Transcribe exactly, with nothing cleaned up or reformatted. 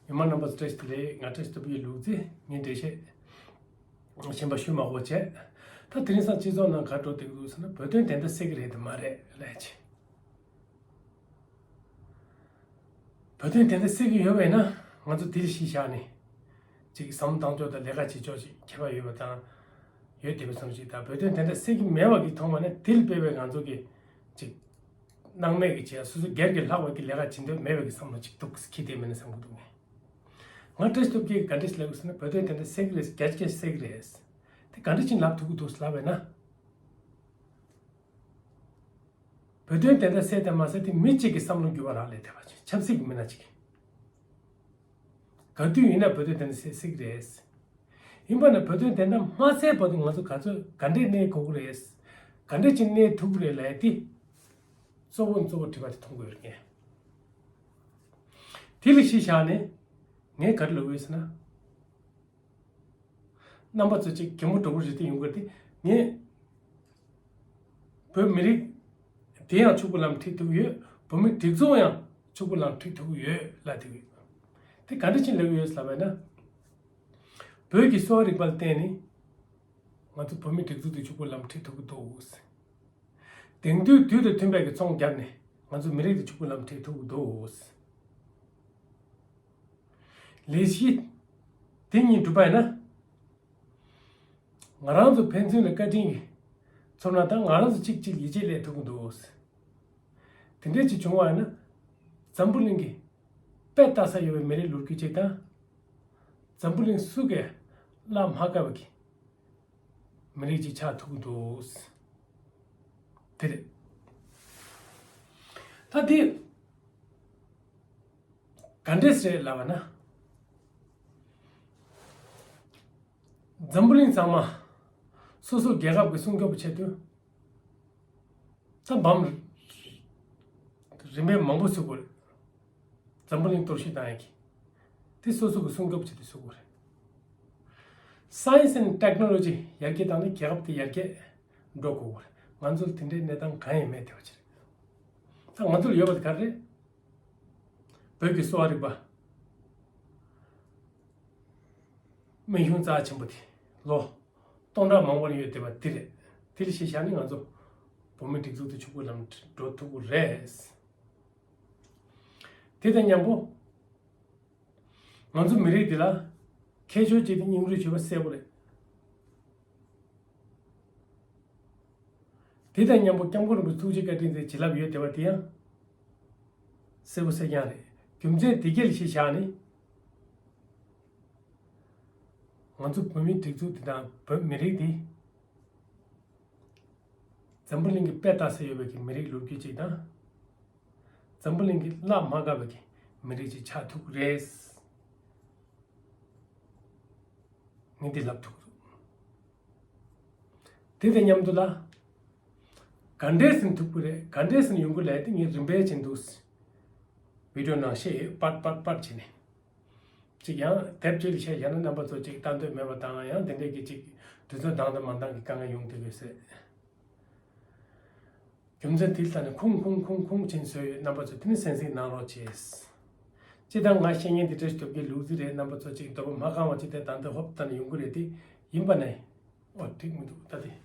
མི་མང་རྣམ་པ་ཚོ་བཀྲ་ཤིས་བདེ་ལེགས། ང་བཀྲ་ཤིས་ལྟ་བུའི་ལུག་རྫི། ངས་འགྲེལ་བཤད་གཞན་པ་ཞུ་མ་དགོས་བྱས། ད་དེ་རིང་སང་སྤྱི་ཚོགས་ནང་ག་འགྲོ་བསྡད་ཀྱི་འདུག་ཟེར་ན། བོད་དོན་བདེན་མཐའ་གསལ་གྱི་རེད་དམ་མ་རེད་ལབ་བྱས། བོད་དོན་བདེན་མཐའ་གསལ་གྱི་ཡོད་པ་ཡིན་ན། ང་ཚོ་དེ་ལ་གཞི་བཞག་ནས་ཅིག་བསམ་བློ་བཏང་ཕྱོགས་དང་ལས་ཀ་བྱེད་ཕྱོགས་ཅིག་ཁྱད་པར་ཡོད་པ་དང་། ཡོད་བསྡད་པའི་བསམ་བློ་ཅིག་དང་། བོད་དོན་བདེན་མཐའ་གསལ་གྱི་མེད་པ་གི་མཐོང་བ་ནི། དེ་ལ་དཔག་པའི་ང་ཚོ་གི་ཅིག་སྣང་མེད་ཀྱི་བྱས། སོ་སོ་སྒེར་གྱི་ལྷག་པའི་གི་ལས་ཀ་བྱེད་འདོད་མེད་པའི་གི་བསམ་བློ་ཅིག་འདུག་ཁྱི་དེ་མེད་ན་བསམ་གི་འདུག་ངས། ང་བཀྲ་ཤིས་སྟོབས་རྒྱལ་གྱིས་ག་འདྲ་ཞིག་ལབ་ཡོད་ཟེར་ན། བོད་དོན་བདེན་མཐའ་གསལ་གྱི་རེད། བརྒྱ་ཆ་བརྒྱ་གསལ་གྱི་རེད། དེ་ག་འདྲ་ཅིག་ལབ་ཐུབ་ཀྱི་འདུག་ལབ་པས་ན། བོད་དོན་བདེན་མཐའ་གསལ་དེ་མ་ཟད་དེ། མི་གཅིག་གི་བསམ་བློ་འགྱུར་བ་རག་ལས་བསྡད་པ་ཅིག་ཆབ་སྲིད་ཀྱི་མི་སྣ་གཅིག་གིས། ག་དུས་ཡིན་ན་བོད་དོན་བདེན་མཐའ་གསལ་གསལ་གྱི་རེད། ཡིན་པ་ན་བོད་དོན་བདེན་མཐའ་མ་གསལ་བར་དུ་ང་ཚོ་ག་ཚོད་ག་འདྲས་གནས་དགོས་ཀྱི་རེད། ག་འདྲས་ཅིག་གནས་ཐུབ་ཀྱི་རེད་ལབ་ཡ་དེ། གཙོ་བོ་གཙོ་བོ་དྲི་བ་དེ་མཐོང་གི་ཡོད་རེད་ངས། དེ་ལ་གཞི་བཞག་ནས་ངས་ག་རེ་ལབ་ཀྱི་ཡོད་ཟེར་ན། རྣམ་པ་ཚོ་ཅིག་གད་མོ་འདྲ་པོ་རེ་དེ་ཡོང་གི་རེད་དེ། ངས་བོད་མི་རིགས་དེ་ཡང་ཕྱུག་པོ་ལམ་ཁྲིད་ཐུབ་ཀྱི་ཡོད། བོད་མི་སྒྲིག་འཛུགས་ཡང་ཕྱུག་པོ་ལམ་ཁྲིད་ཐུབ་ཀྱི་ཡོད་ལབ་དེ་ཡོད། དེ་ག་འདྲ་ཅིག་ལབ་ཀྱི་ཡོད་ལབ་པ་ཡིན་ན། བོད་ཀྱི་གསོ་བ་རིག་པ་ལ་བརྟེན་ནས་ང་ཚོ་བོད་མི་སྒྲིག་འཛུགས་དེ་ཕྱུག་པོ་ལམ་ཁྲིད་ཐུབ་ཀྱི་འདུག་དེང་དུས་དུས་དང་མཐུན་པའི་གི་ཚོང་བརྒྱབ་ནས་ང་ཚོ་མི་རིགས་དེ་ཕྱུག་པོ་ལམ་ཁྲིད་ཐུབ་ཀྱི་འདུག་ལས་གཞི་དེ་གཉིས་འགྲུབ་པ་ཡིན་ན། ང་རང་ཚོ་ཕན་ཚུན་ལ་བཀའ་དྲིན་གྱིས་ཚོར་ན་ད་ང་རང་ཚོ་གཅིག་གཅིག་ཡིད་ཆེས་སླེབས་ཐུབ་ཀྱི་འདུག་དེ་འདྲས་ཅིག་བྱུང་བ་ཡིན་ན། འཛམ་བུ་གླིང་གི་དཔེ་ལྟ་ས་ཡོད་པའི་མི་རིགས་ལོ་རྒྱུས་ཅིག་དང་། འཛམ་བུ་གླིང་སུ་གས་བརླག་མ་དཀའ་བའི་གི་མི་རིགས་ཅིག་ཆགས་ཐུབ་ཀྱི་འདུག་དེ་རེད། ད་དེ་ག་འདྲས་རེད་ལབ་པ་ན། འཛམ་བུ་གླིང་ཚང་མ་སོ་སོ་རྒྱལ་ཁབ་ཀྱི་སྲུང་སྐྱོབ་ཀྱི་ཆེད་དུ། ད་འབམ་རིམ་པས་མང་པོ་བཙུགས་དགོས་རེད། འཛམ་བུ་གླིང་གཏོར་བཤིག་བཏང་ཡག་གི། དེ་སོ་སོ་གི་སྲུང་སྐྱོབ་བྱེད་དུ་བཙུགས་དགོས་རེད། Science and Technology ཡར་རྒྱས་བཏང་ནས་རྒྱལ་ཁབ་དེ་ཡར་རྒྱས་འགྲོ་དགོས་རེད། ང་ཚོར་དེ་འདྲའི་གནས་སྟངས་གང་ཡང་མེད་བསྡད་པ་ཅིག་རེད། ད་ང་ཚོར་ཡོད་པ་དེ་ག་རེ་རེད། བོད་ཀྱི་གསོ་བ་རིག་པ་སྨན་གཞུང་རྩ་ཆེན་པོ་དེ་ལོ་སྟོང་ཕྲག་མང་པོར་ཡོད་བསྡད་པ་དེ་རེད། དེ་ལ་གཞི་བཞག་ནས་ང་ཚོ་བོད་མི་སྒྲིག་འཛུགས་དེ་ཕྱུག་པོ་ལམ་འགྲོ་ཐུབ་ཀྱི་རེད། དེ་དང་མཉམ་པོ་ང་ཚོ་མི་རིགས་འདི་ལ་ཁྱད་ཆོས་གཅིག་དེ་སྙིང་རུས་ཆེ་བ་གསལ་པོ་རེད། དེ་དང་མཉམ་པོ་སྐྱབས་མགོན་རིན་པོ་ཆེ་ཐུགས་རྗེ་བཀའ་དྲིན་དེ་བྱིན་རླབས་ཡོད་བསྡད་པ་དེ་ཡང་གསལ་པོ་གསལ་རྐྱང་རེད། རྒྱུ་མཚན་དེ་ག་ལ་གཞི་བཞག་ནས། ང་ཚོ་བོད་མིའི་སྒྲིག་འཛུགས་འདི་དང་བོད་མི་རིགས་འདི། འཛམ་བུ་གླིང་གི་དཔེ་ལྟ་ས་ཡོད་པའི་གི་མི་རིགས་ལོ་རྒྱུས་ཅིག་དང་། འཛམ་བུ་གླིང་གི་བརླག་མ་དཀའ་བའི་གི་མི་རིགས་ཅིག་ཆགས་ཐུབ་ཀྱི་རེད། ངས་འདི་ལབ་ཐུབ་ཀྱི་འདུག་དེ་དང་མཉམ་དུ་ལ། ག་འདྲས་ཟིན་ཐུབ་ཀྱི་རེད། ག་འདྲས་ཟིན་ཡོང་གི་རེད་དེ་ངས་རིམ་པས་བྱེད་འདུག་བི་ཌིའོ་ནང་བཤད་ཡོད། པར་པར་པར་བྱས་ནས། ཅིག་ཡང་དེབ་ཅིག་ལ་བཤད་བཞག་ན་རྣམ་པ་ཚོ་ཅིག་ལྟ་འདོད་མེད་པ་དང་། ཡང་དེ་འདྲས་ཀྱི་ཅིག་དུས་ཚོད་འདང་དང་མ་འདང་གི་དཀའ་ངལ་ཡོང་བསྡད་ཡོད་སྲིད། རྒྱུ་མཚན་དེའི་ཐད་ནས་ཁུངས་ཁུངས་ཁུངས་ཁུངས་ཅན་བཟོས་ཡོད། རྣམ་པ་ཚོ་དེ་ནས་གསན་གཟིགས་གནང་རོགས་བྱས། སྤྱིར་བཏང་ང་བཤད་མཁན་དེ་བཀྲ་ཤིས་སྟོབས་རྒྱལ་ལུག་རྫི་རེད། རྣམ་པ་ཚོ་ཅིག་འདོད་པ་མ་ཁེངས་པ་ཅིག་དེ་ད་ལྟ་ཧོབ་ལྟ་ནས་ཡོང་གི་རེད་དེ། ཡིན་པ་ནས། ཨོ་འགྲིག་མི་འདུག་ད་དེ་